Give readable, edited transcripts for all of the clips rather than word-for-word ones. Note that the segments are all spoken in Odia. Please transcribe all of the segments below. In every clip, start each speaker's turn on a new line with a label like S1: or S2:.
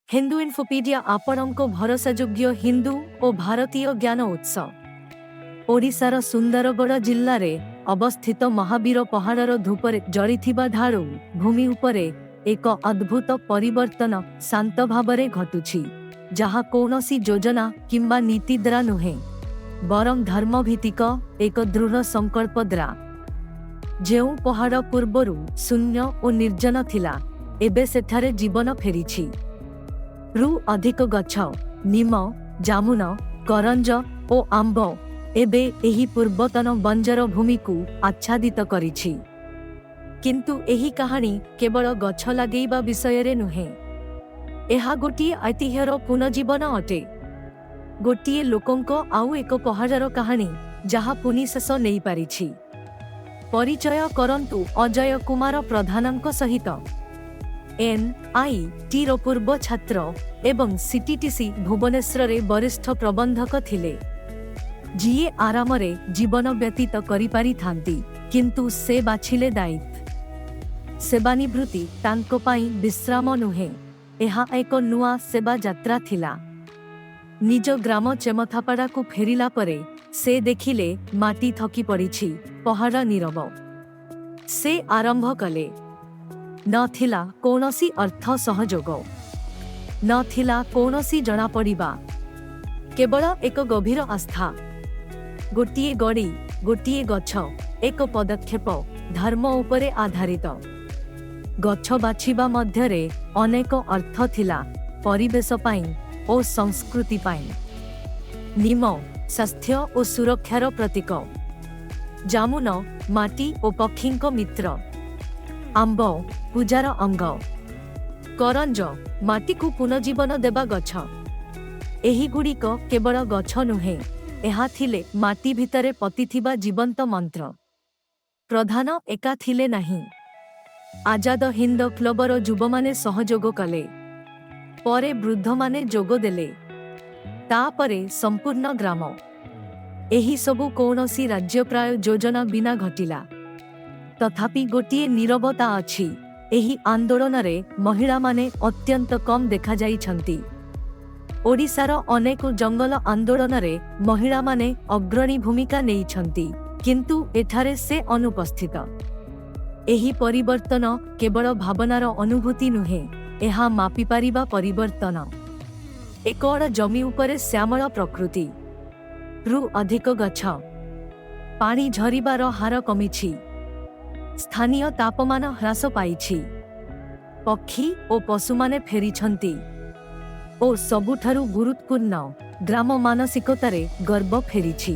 S1: ହିନ୍ଦୁ ଇନଫୋପିଡିଆ ଆପଣଙ୍କ ଭରସାଯୋଗ୍ୟ ହିନ୍ଦୁ ଓ ଭାରତୀୟ ଜ୍ଞାନ ଉତ୍ସ। ଓଡ଼ିଶାର ସୁନ୍ଦରଗଡ଼ ଜିଲ୍ଲାରେ ଅବସ୍ଥିତ ମହାବୀର ପହାଡ଼ର ଧୂପରେ ଜଳିଥିବା ଢାଳୁ ଭୂମି ଉପରେ ଏକ ଅଦ୍ଭୁତ ପରିବର୍ତ୍ତନ ଶାନ୍ତ ଭାବରେ ଘଟୁଛି, ଯାହା କୌଣସି ଯୋଜନା କିମ୍ବା ନୀତି ଦ୍ୱାରା ନୁହେଁ, ବରଂ ଧର୍ମଭିତ୍ତିକ ଏକ ଦୃଢ଼ ସଂକଳ୍ପ ଦ୍ୱାରା। ଯେଉଁ ପହାଡ଼ ପୂର୍ବରୁ ଶୂନ୍ୟ ଓ ନିର୍ଜନ ଥିଲା, ଏବେ ସେଠାରେ ଜୀବନ ଫେରିଛି। ରୁ ଅଧିକ ଗଛ, ନିମ, ଜାମୁନ, କରଞ୍ଜ ଓ ଆମ୍ବ, ଏବେ ଏହି ପୂର୍ବତନ ବଞ୍ଜର ଭୂମିକୁ ଆଚ୍ଛାଦିତ କରିଛି। କିନ୍ତୁ ଏହି କାହାଣୀ କେବଳ ଗଛ ଲଗେଇବା ବିଷୟରେ ନୁହେଁ। ଏହା ଗୋଟିଏ ଐତିହ୍ୟର ପୁନର୍ଜୀବନ ଅଟେ, ଗୋଟିଏ ଲୋକଙ୍କ ଆଉ ଏକ ପହାଡ଼ର କାହାଣୀ, ଯାହା ପୁଣି ଶ୍ୱାସ ନେଇପାରିଛି। ପରିଚୟ କରନ୍ତୁ ଅଜୟ କୁମାର ପ୍ରଧାନଙ୍କ ସହିତ, ଏନ୍.ଆଇ.ଟିର ପୂର୍ବ ଛାତ୍ର ଏବଂ ସିଟିଟିସି ଭୁବନେଶ୍ୱରରେ ବରିଷ୍ଠ ପ୍ରବନ୍ଧକ ଥିଲେ, ଯିଏ ଆରାମରେ ଜୀବନ ବ୍ୟତୀତ କରିପାରିଥାନ୍ତି, କିନ୍ତୁ ସେ ବାଛିଲେ ଦାୟିତ୍ୱ। ସେବାନିବୃତ୍ତି ତାଙ୍କ ପାଇଁ ବିଶ୍ରାମ ନୁହେଁ, ଏହା ଏକ ନୂଆ ସେବା ଯାତ୍ରା ଥିଲା। ନିଜ ଗ୍ରାମ ଚେମଥାପାଡ଼ାକୁ ଫେରିଲା ପରେ ସେ ଦେଖିଲେ, ମାଟି ଥକି ପଡ଼ିଛି, ପହାଡ଼ ନୀରବ। ସେ ଆରମ୍ଭ କଲେ। ନଥିଲା କୌଣସି ଅର୍ଥ ସହଯୋଗ, ନଥିଲା କୌଣସି ଜଣାପଡ଼ିବା, କେବଳ ଏକ ଗଭୀର ଆସ୍ଥା। ଗୋଟିଏ ଗଡ଼ି, ଗୋଟିଏ ଗଛ, ଏକ ପଦକ୍ଷେପ, ଧର୍ମ ଉପରେ ଆଧାରିତ। ଗଛ ବାଛିବା ମଧ୍ୟରେ ଅନେକ ଅର୍ଥ ଥିଲା, ପରିବେଶ ପାଇଁ ଓ ସଂସ୍କୃତି ପାଇଁ। ନିମ, ସ୍ୱାସ୍ଥ୍ୟ ଓ ସୁରକ୍ଷାର ପ୍ରତୀକ। ଜାମୁନ, ମାଟି ଓ ପକ୍ଷୀଙ୍କ ମିତ୍ର। ଆମ୍ବ, ପୂଜାର ଅଙ୍ଗ। କରଞ୍ଜ, ମାଟିକୁ ପୁନର୍ଜୀବନ ଦେବା ଗଛ। ଏହିଗୁଡ଼ିକ କେବଳ ଗଛ ନୁହେଁ, ଏହା ଥିଲେ ମାଟି ଭିତରେ ପୋତିଥିବା ଜୀବନ୍ତ ମନ୍ତ୍ର। ପ୍ରଧାନ ଏକା ଥିଲେ ନାହିଁ। ଆଜାଦ ହିନ୍ଦ କ୍ଲବର ଯୁବମାନେ ସହଯୋଗ କଲେ। ପରେ ବୃଦ୍ଧମାନେ ଯୋଗ ଦେଲେ। ତାପରେ ସମ୍ପୂର୍ଣ୍ଣ ଗ୍ରାମ। ଏହି ସବୁ କୌଣସି ରାଜ୍ୟ ଯୋଜନା ବିନା ଘଟିଲା। ତଥାପି ଗୋଟିଏ ନୀରବତା ଅଛି। ଏହି ଆନ୍ଦୋଳନରେ ମହିଳାମାନେ ଅତ୍ୟନ୍ତ କମ୍ ଦେଖାଯାଇଛନ୍ତି। ଓଡ଼ିଶାର ଅନେକ ଜଙ୍ଗଲ ଆନ୍ଦୋଳନରେ ମହିଳାମାନେ ଅଗ୍ରଣୀ ଭୂମିକା ନେଇଛନ୍ତି, କିନ୍ତୁ ଏଠାରେ ସେ ଅନୁପସ୍ଥିତ। ଏହି ପରିବର୍ତ୍ତନ କେବଳ ଭାବନାର ଅନୁଭୂତି ନୁହେଁ, ଏହା ମାପିପାରିବା ପରିବର୍ତ୍ତନ। ଏକର ଜମି ଉପରେ ଶ୍ୟାମଳ ପ୍ରକୃତି। ରୁ ଅଧିକ ଗଛ। ପାଣି ଝରିବାର ହାର କମିଛି। ସ୍ଥାନୀୟ ତାପମାନ ହ୍ରାସ ପାଇଛି। ପକ୍ଷୀ ଓ ପଶୁମାନେ ଫେରିଛନ୍ତି। ଓ ସବୁଠାରୁ ଗୁରୁତ୍ୱପୂର୍ଣ୍ଣ, ଗ୍ରାମ ମାନସିକତାରେ ଗର୍ବ ଫେରିଛି।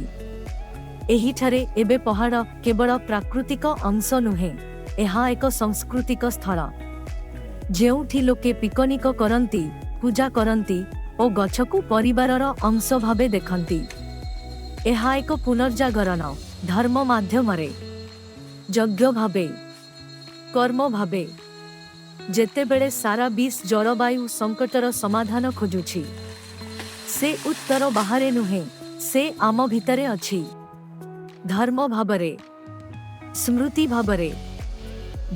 S1: ଏହିଠାରେ ଏବେ ପହାଡ଼ କେବଳ ପ୍ରାକୃତିକ ଅଂଶ ନୁହେଁ, ଏହା ଏକ ସାଂସ୍କୃତିକ ସ୍ଥଳ, ଯେଉଁଠି ଲୋକେ ପିକନିକ କରନ୍ତି, ପୂଜା କରନ୍ତି ଓ ଗଛକୁ ପରିବାରର ଅଂଶ ଭାବେ ଦେଖନ୍ତି। ଏହା ଏକ ପୁନର୍ଜାଗରଣ, ଧର୍ମ ମାଧ୍ୟମରେ, ଯଜ୍ଞ ଭାବେ, କର୍ମ ଭାବେ। ଯେତେବେଳେ ସାରା ବିଶ୍ୱ ଜଳବାୟୁ ସଙ୍କଟର ସମାଧାନ ଖୋଜୁଛି, ସେ ଉତ୍ତର ବାହାରେ ନୁହେଁ, ସେ ଆମ ଭିତରେ ଅଛି, ଧର୍ମ ଭାବରେ, ସ୍ମୃତି ଭାବରେ।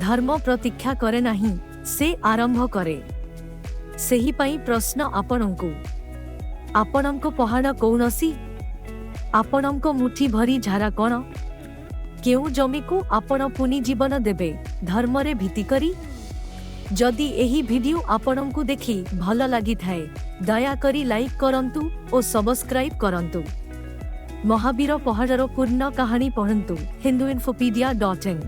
S1: ଧର୍ମ ପ୍ରତୀକ୍ଷା କରେ ନାହିଁ, ସେ ଆରମ୍ଭ କରେ। ସେହିପାଇଁ ପ୍ରଶ୍ନ ଆପଣଙ୍କୁ: ଆପଣଙ୍କ ପହାଡ଼ କୌଣସି? ଆପଣଙ୍କ ମୁଠି ଭରି ଝାରା କ'ଣ? କେଉଁ ଜମିକୁ ଆପଣ ପୁନି ଜୀବନ ଦେବେ, ଧର୍ମରେ ଭିତ୍ତି କରି? ଯଦି ଏହି ଭିଡିଓ ଆପଣଙ୍କୁ ଦେଖି ଭଲ ଲାଗିଥାଏ, ଦୟାକରି ଲାଇକ୍ କରନ୍ତୁ ଓ ସବସ୍କ୍ରାଇବ୍ କରନ୍ତୁ। ମହାବୀର ପହାଡ଼ର ପୂର୍ଣ୍ଣ କାହାଣୀ ପଢ଼ନ୍ତୁ ହିନ୍ଦୁ ଇନଫୋପିଡିଆ.ଇନ୍।